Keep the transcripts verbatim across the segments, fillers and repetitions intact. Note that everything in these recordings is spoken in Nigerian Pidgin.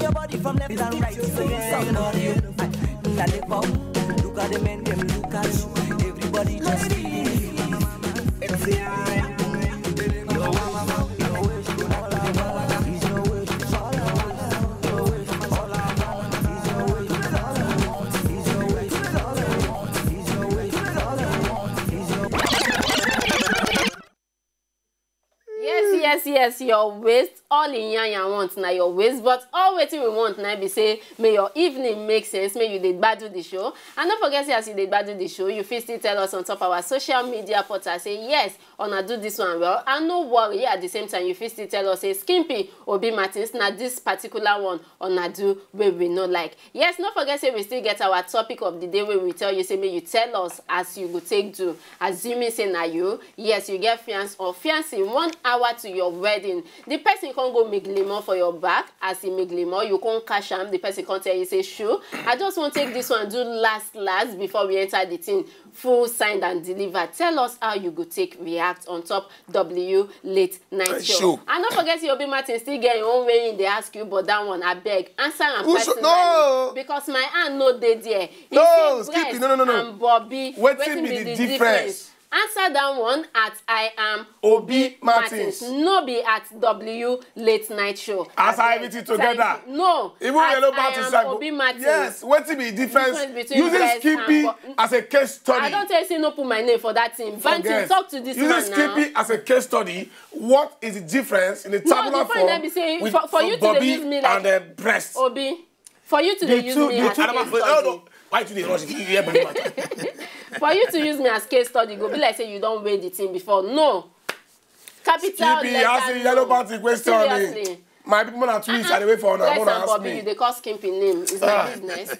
Nobody from left and right. So you somebody. Look at the men, them look at you. Everybody just feel it. Yes, yes, yes, your waist. All in yan yan want na your waist, but all wetin we want na be say may your evening make sense, may you dey gbadu the show. And don't forget say as you dey gbadu the show, you fit still tell us on top our social media portal say yes, una do this one well. And no worry, at the same time, you fit still tell us say Skimpy Obi Martins na this particular one una do wey we no like. Yes, no forget say we still get our topic of the day wey we tell you say make you tell us as you go take do. Assuming say na you, yes, you get fiance or fiancé one hour to your wedding. The person come go miglimo for your back. As he miglimo, you come catch am. The person come tell you say, "Sure, I just wan take this one do last last before we enter the thing." Full signed and deliver. Tell us how you go take react on top W late night show. And don't forget say Obi Martin still get your own way in dey ask you, but that one abeg answer am personally because my hand no dey there. He say breast and Bobby, wetin be the difference? Answer that one at I am Obi Martins. No be at W late night show. Answer everything together. No. Even yellow Martins. Obi Martins. Yes. Wetin be the difference? Using Skippy as a case study. I don't tell you say no put my name for that thing. Banting, talk to this man now. Using Skippy as a case study. What is the difference in the tabular form with Bobby and the breast? Obi, for you to dey use me as case study. Why you dey rush? You hear body matter. For you to use me as case study, go be like say you don weigh the thing before. No. Capital letter no. Yellow Banty question. Seriously. My people na twist, I dey wait for una. Una ask me. You dey call Skimpy name. It's my business.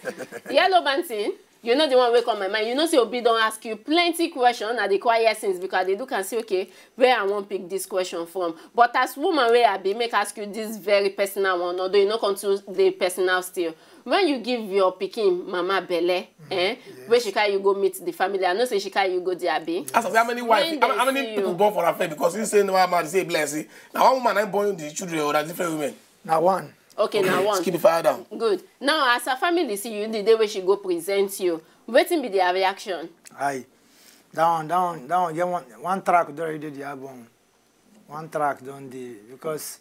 Yellow Banty, you know the one wey come my mind. You know say Obi don ask you plenty question. I dey quiet since because I dey look and say, okay, where I wan pick this question from. But as woman wey I be, make ask you this very personal one, although you no come too dey personal still. When you give your pikin mama belle, eh, wey she carry you go meet the family, I know say she carry you go there, abi? As of how many wife, how many people born for her face because he say no man say bless it. Now one woman na born the children or na different women. Na one. Okay, na one. Skip the fire down. Good. Now as her family see you the day wey she go present you, wetin be their reaction? Aye. That one, that one, that one get one, one track don already dey the album. One track don dey because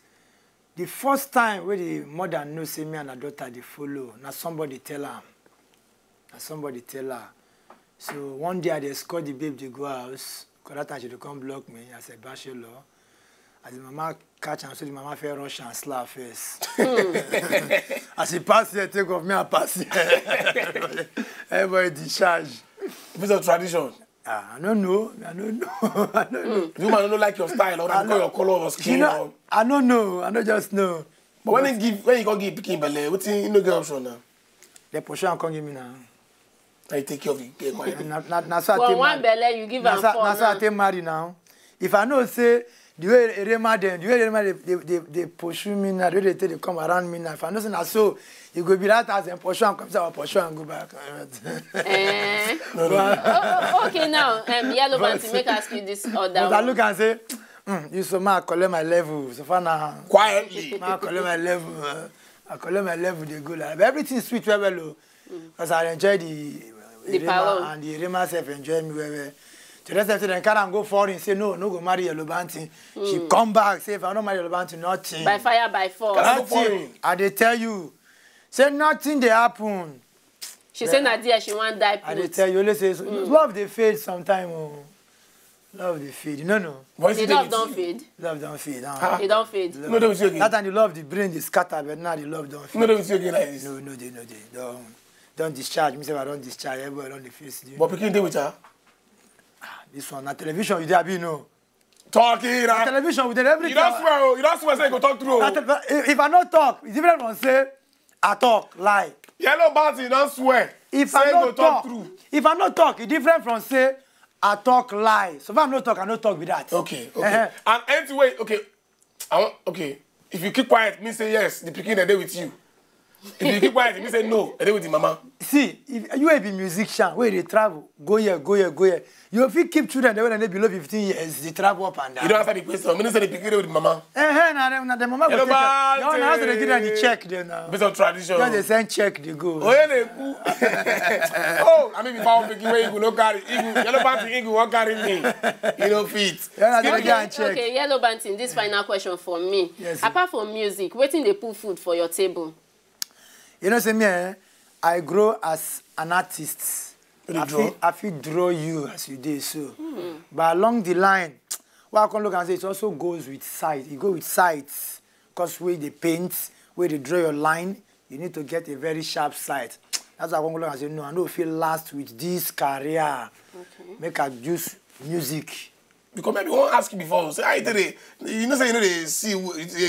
the first time wey the mother know say me and her daughter dey follow, na somebody tell am. Na somebody tell her. So one day I dey escort the babe dey go house, because that time she dey come block me as a bachelor. As the mama catch am, so the mama fit rush and slap first. As he pass here, take off, me I pass here. Everybody discharge. Piece of tradition. Ah, I don't know. I don't know. I don't know. The woman don't like your style or I call your color or skin. I don't know. I don't just know. But when he give, when you go give pikin belle, wetin you no get option now? They pursue and come give me now. I take care of the girl quiet. Na, na, na so I take marry. One belle, you give am four. Na so I take marry now. If I know say the way Erema dem, the way Erema dey, dey, dey, dey pursue me now, the way they take dey come around me now, if I know say na so, e go be that as dem pursue and come say I pursue and go back. Eh. No, no. Oh, oh, okay, now, um, Yellow Banty, make I ask you this other one. But I look and say, mm, you so ma collect my level. So far now. Quietly. Ma collect my level. Uh, I collect my level, they go like, but everything sweet well well. Because I enjoy the, the power and the Rema self enjoy me well well. To the extent dem carry am go foreign, say no, no go marry Yellow Banty. She come back, say if I no marry Yellow Banty, nothing. By fire, by force. Nothing. I dey tell you, say nothing dey happen. She say na there she wan die put. I dey tell you, always say love dey fade sometime. Oh. Love dey fade. You no know. The love don fade. Love don fade. Ah. E don fade. No dey with you again. That time the love, the brain dey scatter, but now the love don fade. No dey with you again like this. No, no dey, no dey. Don, don discharge. Me sef I don discharge. Everybody don dey face you. But pikin dey with her. Ah, this one na television you dey, abi no? Talking. Na television we dey, everything. You don swear o. You don swear say you go talk true o. If I no talk, it's different from say I talk lie. Yellow Banty don swear. If I no talk, if I no talk, e different from say I talk lie. So if I no talk, I no talk be that. Okay, okay. And anyway, okay, I want, okay. If you keep quiet, mean say yes, the pikin dem dey with you. If you keep quiet, if you say no, I dey with the mama. See, if you a be musician, where they travel, go here, go here, go here. You fit keep children, they when they below fifteen years, they travel up and down. You don't answer the question. Me no say the pikin dey with the mama. Eh, eh, na dem, na dem mama go Yellow take care. Band, Your house dey give them the eh, check, dem now. Based on tradition. Just dey send check, dey go. Oh, yeah, they cool. Oh, I mean, if I want pikin where you go no carry, you go, Yellow Band, you go wan carry me. You know fit. Yeah, na Skip dem it. Go and check. Okay, Yellow Banting, this final question for me. Yes, sir. Apart from music, wetin dey put food for your table? You know, say me, eh, I grow as an artist. You dey I draw? Fit, I fit draw you as you dey so. But along the line, what I can look and say, it also goes with sight. You go with sight, cause where they paint, where they draw your line, you need to get a very sharp sight. That's why I can look and say, no, I no fit last with this career. Okay. Make I use music. Because maybe I wan ask you before, say, I tell you, you know say you know they see, you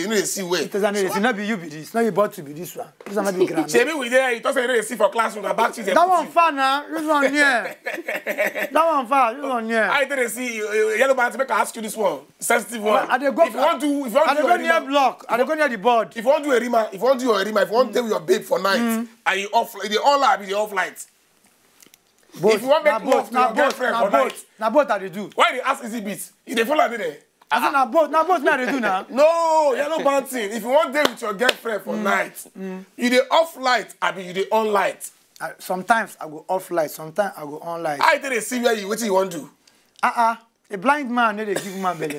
know they see well. It is an So, it no be you be this, no be bottle be this one. This one no be ground. Shebi we there, you talk say you know they see for classroom, na back seat. That one far now, this one here. That one far, this one here. I tell you, see, uh, Yellow Band, make I ask you this one, sensitive one. I dey go, If you want to, if you want I to dey do go a near rima, block. I dey go near the board. If you want to do a rima, if you want to do a rima, if you want to tell your babe for night, and you off, they all are, they off light. Both, If you want na make love both, to na your both, girlfriend na for both, night, na both I dey do. Why they ask easy beats? You dey follow me there. I say na both, na both me I dey do now. No, Yellow Banting. If you want date with your girlfriend for night, you dey off light, abi you dey on light. I, sometimes I go off light, sometimes I go on light. I tell they see where you, wetin you wan do. Uh-uh. A blind man no dey give man belle.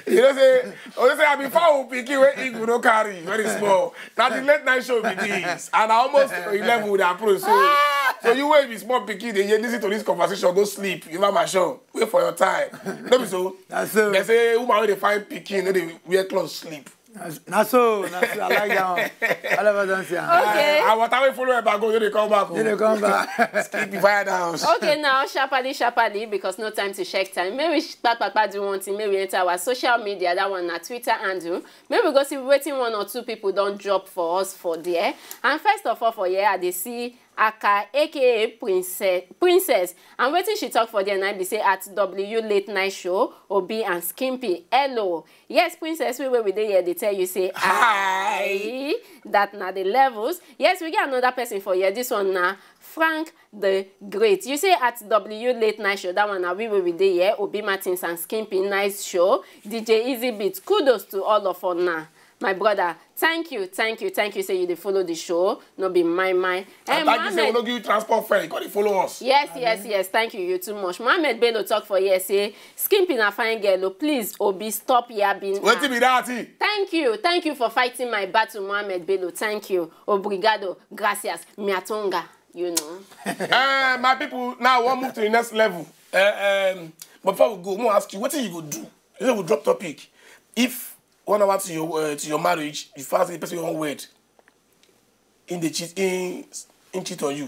You know say, oh, you say I be fowl pikin wey eagle no carry, very small. Na the late night show be this, and I almost eleven with the approach. So, so you wey be small pikin, dey hear, listen to this conversation, go sleep. You never my show. Wait for your time. No be so. Na so. They say woman wey dey find pikin no dey wear clothes sleep. Na, na so, na so. I like that one. All of us don see am. Okay. I water wey follow Eba go, no dey come back. No dey come back. Skip the fire down. Okay, now, sharply, sharply, because no time to check time. May we sh-, pa, pa, pa, do one thing. May we enter our social media. That one na Twitter handle. May we go see wetin one or two people don drop for us for there. And first of all, for here, I dey see Aka, A K A Princess. Princess. And wetin she talk for there, na be say at W Late Night Show, Obi and Skimpy. Hello. Yes, Princess, we, we, we dey here, they tell you say, Hi. "Hi." That na the levels. Yes, we get another person for here. This one na Frank the Great. You say at W Late Night Show, that one na we, we, we dey here. Obi Martins and Skimpy, nice show. D J Easy Beat, kudos to all of us now. My brother, thank you, thank you, thank you. Say you dey follow the show, no be my, my. I Eh, thank you, say we Mohammed. No give you transport fare. You gotta follow us. Yes, yes, yes. Thank you, you too much. Mohammed Bello talk for here, say, "Skimpy na fine girl, oh, please, Obi, stop yabbing." Wetin be that? Thank you, thank you for fighting my battle, Mohammed Bello. Thank you. Obrigado, gracias, miatonga. You know. Eh, my people, now we wan move to the next level. Eh, um, but before we go, we wan ask you, wetin you go do? You know, we drop topic. If one hour to your, uh, to your marriage, you first the person you wan wed, in the cheat, in, in cheat on you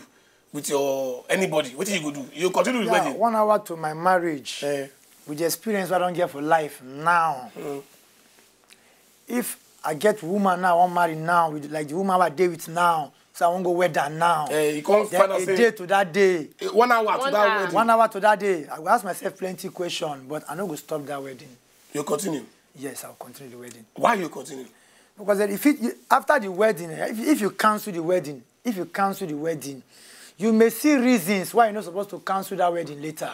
with your anybody, wetin you go do? You continue with Yeah, wedding? One hour to my marriage. Eh. With the experience I don get for life now. If I get woman now, I wan marry now, with, like, the woman I dey with now, so I wan go wed her now. Eh, you come Then find out a say day to that day, eh, one hour to One that hour. Wedding. One hour to that day, I go ask myself plenty question, but I no go stop that wedding. You continue? Yes, I'll continue the wedding. Why you continue? Because then if it, you, after the wedding, eh, if, if you cancel the wedding, if you cancel the wedding, you may see reasons why you're not supposed to cancel that wedding later.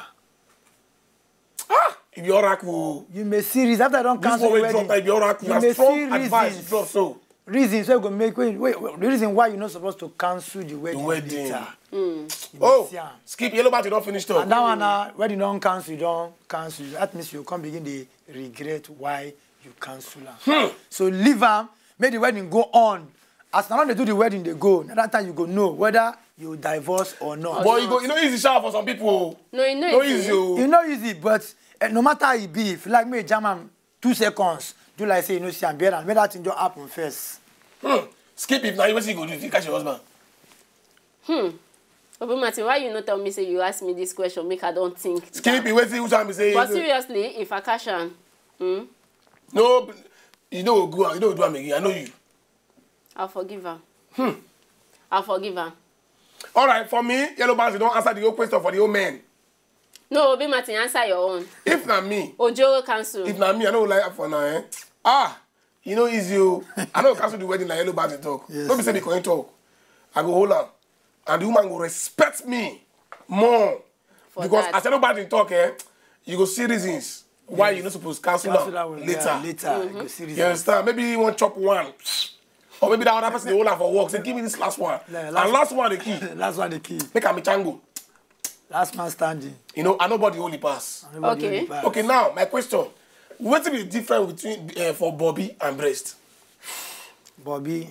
Ah, if you oracle. You may see reasons after I don This cancel one the wey drop, wedding. Like, the oracle. You Na may strong see advice reasons. Drop so. Reasons wey go make, wait, wait, wait, the reason why you're not supposed to cancel the wedding. The wedding. Later. You may Oh, see am. Skip, Yellow Band, you don finish talk. And that one, uh, wedding don cancel, you don cancel. That means you come begin the regret why you cancel am. Hmm. So leave am, make the wedding go on. As now they do the wedding, they go. Na that time you go know whether you divorce or not. But you go, you know, easy shower for some people. No, you know No easy. Easy, oh. You know easy, but, eh, no matter how e be, if you like me, jam am two seconds, do like say you know see am, bear am. Make that thing just happen first. Hmm. Skip, if na you, wetin you go do if you catch your husband? Hmm. Obi Martin, why you no tell me say you ask me this question? Make I don't think. Skip it. Wetin you tell me say? But seriously, if I catch am, hmm? No, you no go do am. You no go do am again. I know you. I'll forgive her. Hmm. I'll forgive her. All right, for me, Yellow Band, you don't answer the whole question for the old men. No, Obi Martin, answer your own. If na me, Ojoro cancel. If na me, I no lie for now, eh? Ah, You know, easy. Oh. I know cancel the wedding like Yellow Band dey talk. Yes, no be say sir. They can talk. I go hold am. And the woman go respect me more. For because that. As Yellow Band dey talk, eh, you go see reasons why you no suppose cancel am later. Later. You go see reasons. You understand? Maybe you wan chop one. Or maybe that other person dey hold am for work. Say, give me this last one. Like, and last one dey key. Last one dey key. Make am a chango. Last man standing. You know, and nobody only pass. And nobody only pass. Okay, now, my question. Wetin be the difference between, eh, for Bobby and breast? Bobby.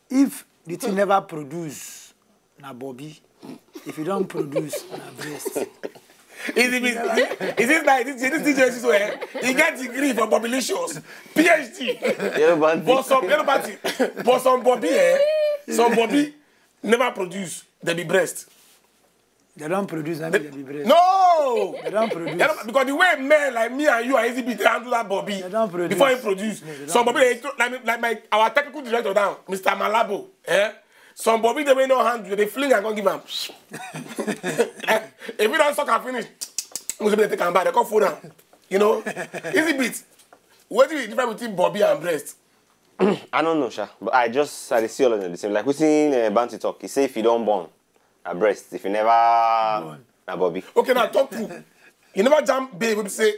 If the thing never produce, na Bobby. If you don't produce, na breast. Is it, is it, is it like this, this D J is where he get degree for Bobbilicious, P H D. Yellow Band. But some Yellow Band, but some Bobby, eh? Some Bobby never produce, they be breast. They don't produce, na me they be breast. No! They don't produce. They don't, because the way men like me and you and Easy Beat handle that Bobby, they don't produce. Before he produce. No, they don't produce. Some Bobby, they, like, like my, our technical director now, Mister Malabo, eh? Some Bobby, they may not handle, they fling and go give am. If we don't suck and finish, we should take am back, they come fold am. You know? Easy Beat. What do you difference between Bobby and breast? I don't know, sha, but I just, I dey see all of them the same. Like wetin, uh, Bounty talk, he say if you don't born, na breast. If you never, na Bobby. Okay, now talk true. You never jam babe wey be say,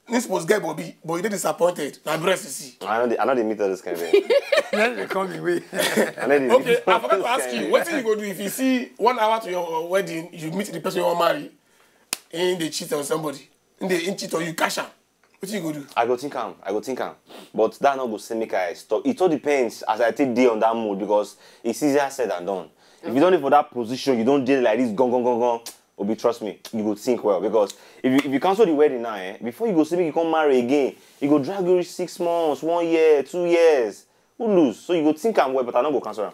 "This supposed get Bobby," but you dey disappointed. Na breast you see. I know they, I know they meet all those kind of things. Let them come your way. I know they meet all those kind of things. Okay, I forgot to ask you, what do you go do if you see one hour to your, uh, wedding, you meet the person you want marry, and they cheat on somebody, and they cheat on you, cash am? What you go do? I go think am. I go think am. But that no go say make I stop. It all depends as I take dey on that mood, because it's easier said than done. If you don't dey for that position, you don't dey like this, gone, gone, gone, gone. Obi, trust me, you go think well, because if you, if you cancel the wedding now, eh, before you go say make you come marry again, you go drag you reach six months, one year, two years. Who lose? So you go think am well, but I no go cancel am.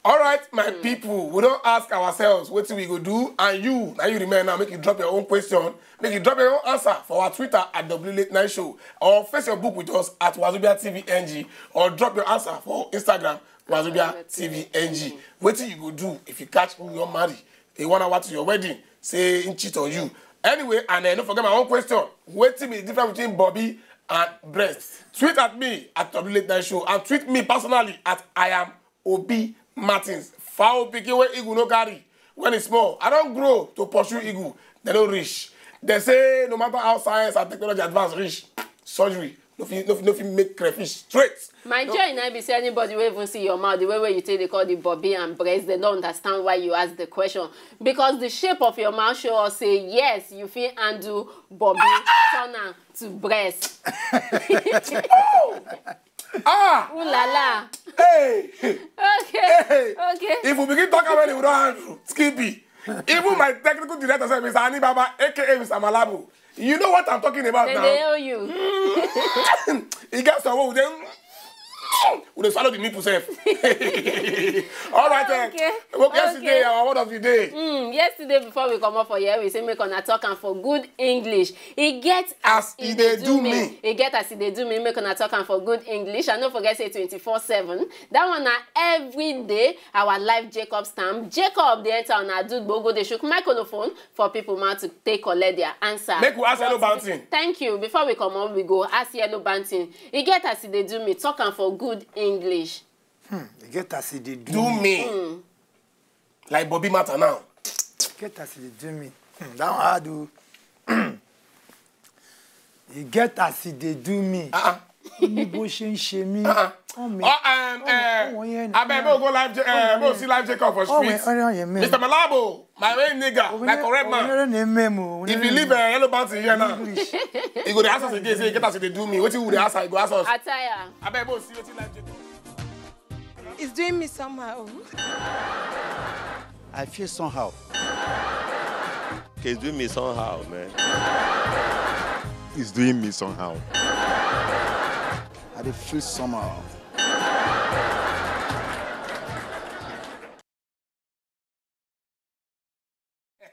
All right, my people, we don't ask ourselves what we go do, and you, now you remain now, make you drop your own question, make you drop your own answer for our Twitter at W Late Night Show, or face your book with us at Wazobia T V N G, or drop your answer for Instagram, Wazobia T V N G. What you go do if you catch who you marry? They want to watch your wedding, say in cheat on you. Anyway, and, uh, don't forget my own question. What is the difference between Bobby and breast? Tweet at me at W Late Night Show and tweet me personally at I am Obi Martins. Fowl pikin wey eagle no carry when e small. I don grow to pursue eagle. They don't reach. They say no matter how science and technology advance reach, surgery no fit, no fit, no fit make crayfish straight. My joy now be say anybody wey even see your mouth, the way wey you take dey call the Bobby and breast, they don't understand why you ask the question. Because the shape of your mouth show us say yes, you fit handle Bobby, turn am to breast. Oh! Ah! Ooh la la. Hey! Okay. Hey! Okay. If we begin talk about it, we don't handle. Skippy. Even my technical director said, "Mister Anibaba, A K A Mister Malabo, you know what I'm talking about now." They owe you. He got some, we dey, we dey swallow the nipple sef. All right, eh. Okay. Well, yesterday, okay, our word of the day. Mm, yesterday, before we come up for here, we say make una talk am for good English. E get as e dey do me. E get as e dey do me. Make una talk am for good English. And don't forget say twenty-four seven. That one na every day. Our live Jacob stamp. Jacob dey enter una do gbogbo dey shook microphone for people mouth to take collect their answer. Make we ask Yellow Banting. Thank you. Before we come up, we go ask Yellow Banting. E get as e dey do me. Talk am for good English. Hmm, e get as e dey do me. Do me. Hmm. Like Bobby matter now. E get as e dey do me. Hmm, that one hard o. E get as e dey do me. Uh-uh. Ó ní bó ṣe ń ṣe mí. Uh-uh. Ọmọ, oh, um, ọmọ, eh, ọmọ yẹn ni. Abeg, make we go live, eh, make we see live Jacob for street. Ọmọ yẹn ni. Mister Malabo, my main nigga, my correct man. Ọmọ yẹn ni. If you leave, eh, Yellow Banting here now, English, he go dey ask us again, say, "E get as e dey do me." Wetin we dey ask am, he go ask us. Attire. Abeg, make we see wetin live Jacob. It's doing me somehow. I feel somehow. It's doing me somehow, man. It's doing me somehow. I dey feel somehow.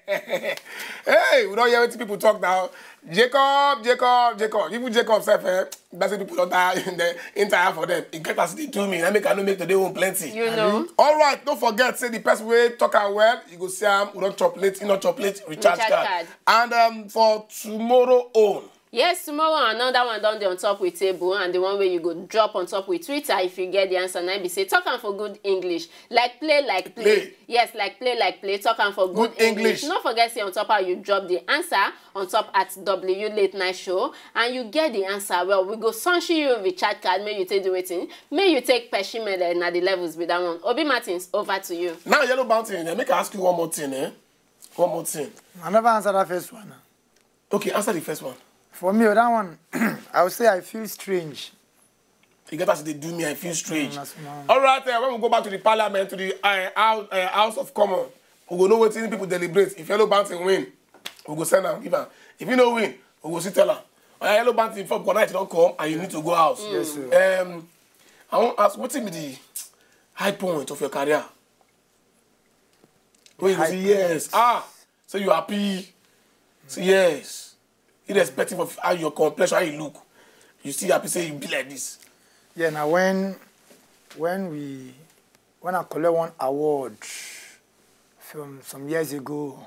Hey, we don't hear what people talk now. Jacob, Jacob, Jacob. Even Jacob sef, eh, that's what people don't tire in the entire for them. E get as e dey do me. That make I no make today one plenty. You know. All right, don't forget, say the person wey talk am well, you go see am, we don't chop late, you not chop late, recharge card. Recharge card. And, um, for tomorrow own, Yes, tomorrow another one don dey on top with table, and the one wey you go drop on top with Twitter if you get the answer, na im be say, talk am for good English, like play, like play. Play. Yes, like play, like play, talk am for good Good English. English. No forget say on top how you drop the answer on top at W Late Night Show, and you get the answer well, we go sanction you recharge card, make you take do wetin, make you take Peshimele, na the levels be that one. Obi Martins, over to you. Now, Yellow Bounty, eh, make I ask you one more thing, eh? One more thing. I never answer that first one. Okay, answer the first one. For me, that one, I would say I feel strange. You get as they do me, I feel strange. Mm, that's my All right, uh, when we go back to the parliament, to the uh, house, uh, House of Commons, we go know wetin people deliberate. If Yellow Bounty win, we go send am give am. If you no win, we go still tell am. Uh, Yellow Bounty, before night don come and you need to go house. Yes, sir. Um, I wan ask, wetin be the high point of your career? When you go High say yes, point. Ah, so you happy? Say yes. Irrespective of how your complexion, how you look, you still happy say you be like this. Yeah, now when when we when I collect one award from some years ago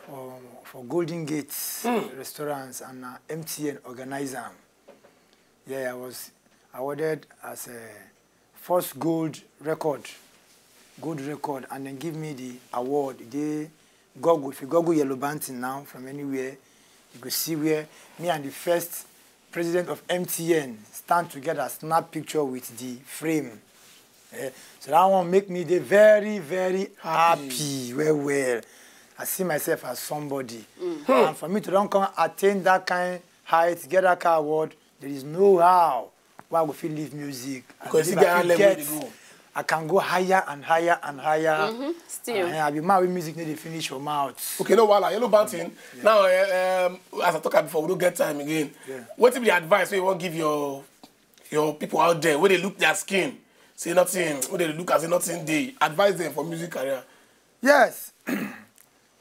for for Golden Gate Hmm. Restaurants and uh, M T N organize am. Yeah, I was awarded as a first gold record, gold record, and then give me the award. They Google, if you Google Yellow Bounty now from anywhere, you go see where me and the first president of M T N stand together, snap picture with the frame. Eh, so that one make me dey very, very Happy. happy, well, well. I see myself as somebody. And for me to don come attain that kind height, get that kind award, there is no how why I go fit leave music. I Because believe you get I high fit level get, dey go. I can go higher and higher and higher. Still. Uh, I be mad with music, no dey finish your mouth. Okay, no wahala, Yellow Bounty. Now, eh, um, as I talk am before, we don't get time again. Yeah. What be the advice wey you wan give your your people out there wey dey look their skin, say nothing, wey dey look as say nothing dey? Advise them for music career. Yes.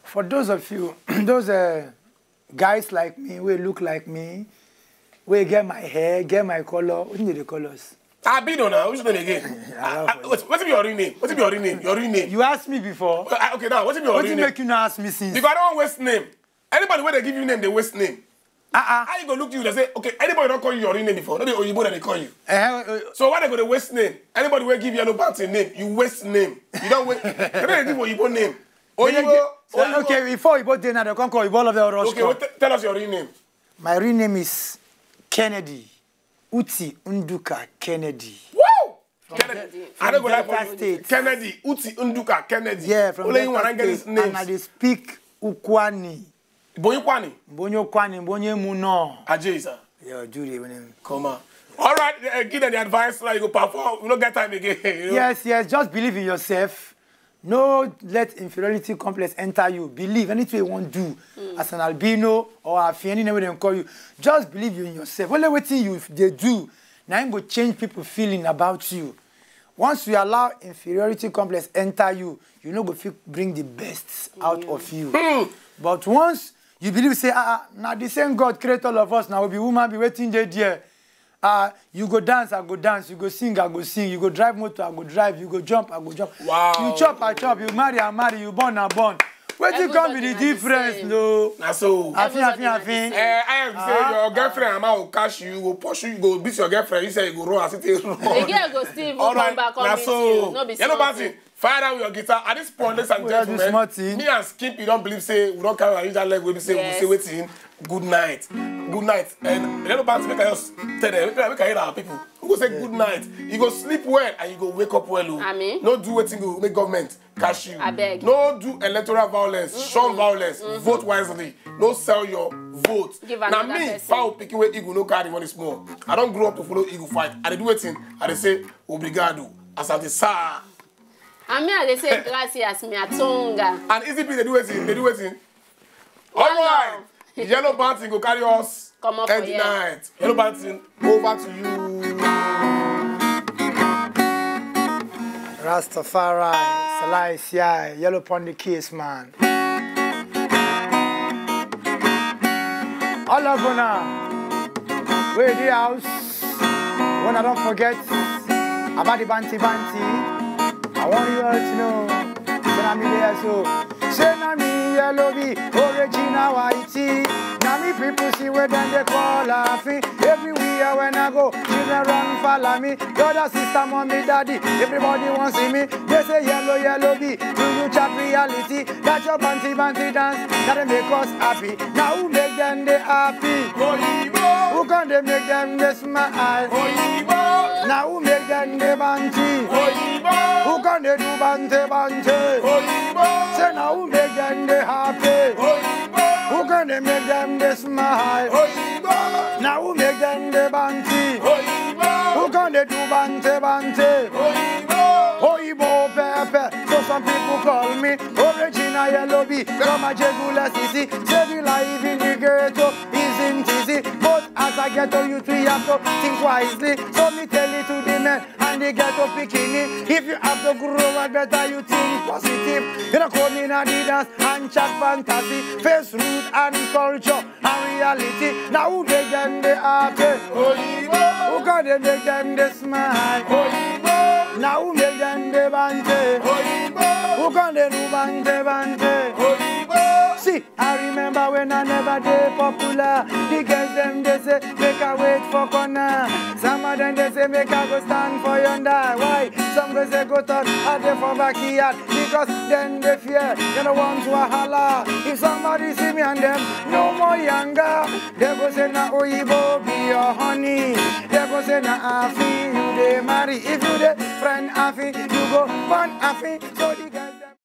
For those of you, those uh, guys like me, wey look like me, wey get my hair, get my color, wetin dey dey call us? I be no now. Which name again? I Ah, don't ah, know. Wait, wetin be your real name? Wetin be your real name? Your real name? You asked me before. Uh, ah, okay, now wetin be your Wetin real name? Make you not ask me since? Because I don't waste name. Anybody wey dey give you name, dey waste name. Uh-uh. How you go look you? They say, okay, anybody don't call you your real name before? No be Oyibo that they call you. Uh, uh, So why they go to waste name? Anybody wey give Yellow Bounty name, you waste name. You don't waste. They don't give Oyibo name. Oyibo. So, Oyibo. Okay, before Oyibo dey now, they can't call Oyibo all of them rush Okay, come. Well, t- tell us your real name. My real name is Kennedy Uti Nduka Kennedy. Woo! Kennedy. From I don't go like Delta for you. State. Kennedy Uti Nduka Kennedy. Yeah, from Only Delta one get State, this name. And I dey speak Ukwani. Boy Kwani. Bonyo Kwani, Bonyo Muno. Ajay, sir. Yeah, Judy, when him. Come on. All right, uh, give them the advice like you go perform. We don't get time again. You know? Yes, yes. Just believe in yourself. No let inferiority complex enter you. Believe anything you want to do as an albino or a any name wey dem call you. Just believe you in yourself. Only wetin you dey do, na im go change people feeling about you. Once you allow inferiority complex enter you, you no go fit bring the best out of you. But once you believe say, ah, ah, na the same God create all of us, na we be woman, be wetin dey there. Ah, you go dance, I go dance. You go sing, I go sing. You go drive motor, I go drive. You go jump, I go jump. Wow. You chop, I chop. You marry, I marry. You born, I born. Wetin come be Everybody the na the difference, same. No? Na so. Afi, afi, Everybody na the afi. same. Eh, I am say Ah. your girlfriend, Ama, will catch you, you go pursue, you go beat your girlfriend. You say you go run, I say take run. The girl go still even All come right, back, come na meet so. You. No be Yellow small Bounty, thing. Fire down your guitar. At this point, ladies and We are the gentlemen, small thing. Me and Skippy don't believe say we don't carry our usual leg. We say Yes. we say waiting. Good night, good night. And Yellow Bounty, make I just tell them, make I, make I hear our people. We go say good night. You go sleep well and you go wake up well. Oh. Amen. No do wetin go make government catch you. Abeg. No do electoral violence, shun violence, vote wisely. No sell your vote. Give Now another me, person. Fowl picking where eagle no carry money small. I don't grow up to follow eagle fight. I dey do wetin? I dey say obrigado. As I dey say. And me, I dey say gracias, mi atunga. And easy people, they do wetin? They do wetin? All right. Yellow Bounty go carry us Come up for end the here. Night. Yellow Bounty, over to you. Rastafari, Selassie, Yellow Pond the case, man. All of una, we the house, when I don't forget about the Banty Banty, I want you all to know that I'm there, so Say na me yellow be original whitey. Na me people see where dem dey call laughing. Everywhere when I go, children run follow me. Brother, sister, mommy, daddy, everybody want see me. They say yellow, yellow be, do you chat reality? That your banty banty dance, that dey make us happy. Now who make them dey happy? Oyibo. Who can they make them dey smile? Oyibo. Now who make them dey banty? Oyibo. Who can they do banty banty? Oyibo. Say now who make them dey happy? Oyibo. Who can they make them dey smile? Oyibo. Now who make them dey banty? Oyibo. Who can they do banty banty? Oyibo. Oyibo pepper. So some people call me original yellow bee. From a Jegula city, say the life in the ghetto isn't easy. But as a ghetto youth, we have to think wisely. So me tell it to the men and the ghetto pickney. If you have to grow up better, you think positive. You know, come in Adidas and chat fantasy. Face root and culture and reality. Now who make them dey happy? Oyibo. Who can they make them dey smile? Oyibo. Now who make them dey banty? Oyibo. Who can they do banty banty? Oyibo. See, I remember when I never dey popular. The girls them they say make I wait for corner. Some of them they say make I go stand for yonder. Why? Some go say go turn out there for backyard because then they fear. You don't want wahala. If somebody see me and them no more younger, they go say na oyibo be your honey. They go say na afi you dey marry. If you dey friend afi, you go born afi. So the girls them